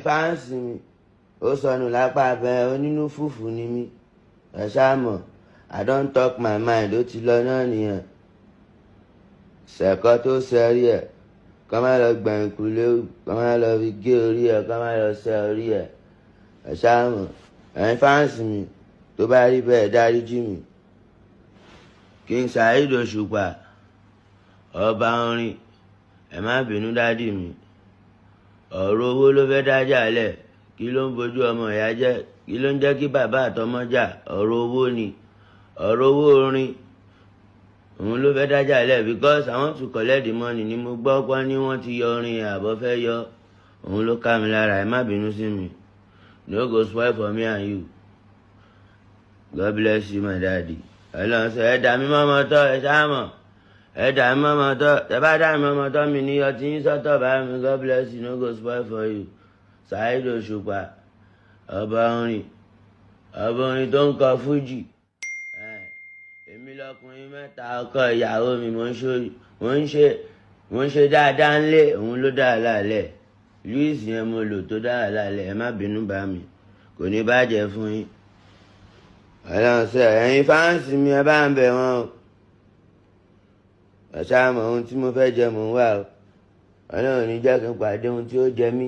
Fans mi, ó sọnù lápá abẹ, onínú fùfù ni mí. Ẹ ṣáà mọ̀, I don talk my mind, ó ti lọ náà nìyẹn. Ṣẹ̀kọ́ tó ṣẹ́rí ẹ̀, kọ́ má lọ gbẹ̀yìnkùlé, kọ́ má lọ fi gé orí ẹ̀, kọ́ má lọ ṣẹ́ orí ẹ̀. Ẹ ṣáà mọ̀, ẹ̀yin fans mi, tó bá rí bẹ́ẹ̀, dáríjì mi. King Saheed Òṣùpá, ọba orin, ẹ má bínú, daddy mi. Ọ̀rọ̀ owó ló fẹ́ dájà lẹ̀. Kí ló ń bojú ọmọ ìyá jẹ́? Kí ló ń jẹ́ kí bàbá àtọmọ jà? Ọ̀rọ̀ owó ni. Ọ̀rọ̀ owó orin òun ló fẹ́ dájà lẹ̀, because I want to collect the money ni. Mo gbọ́ pọ́n ní wọ́n ti yọ orin, àbọ̀ fẹ́ yọ, òun ló ká mi lára. Ẹ má bínú sí mi. No go spoil for me and you. God bless you, my daddy. Ọlọ́run sọ ẹ dà mí mọ́mọ́ tọ́, ẹ ṣáà mọ̀, ẹ dà mí mọ́mọ́ tọ́. Ẹ bá dà mí mọ́mọ́ tọ́ mi ní ọtí yín sọ́tọ̀ bá mi. God bless you, no go spoil for you. Saheed Òṣùpá, ọba orin, ọba orin tó ń kọ fújì. Èmi lọkùnrin mẹ́ta, ọkọ ìyàwó mi. Mò ń ṣe dáadáa ńlé, òun ló dá lálẹ́. Louis yẹn mo lò tó dá lálẹ́. Ẹ má bínú bá mi, kò ní bàjẹ́ fún yín. Ọlọ́run sọ, ẹ̀yin fans mi, ẹ bá ń bẹ̀ wọ́n o. Ẹ ṣáà mọ̀, ohun tí mo fẹ́ jẹ mò ń wà o. Ọlọ́run ní jẹ́ kí n pàdé ohun tí ó jẹ mí.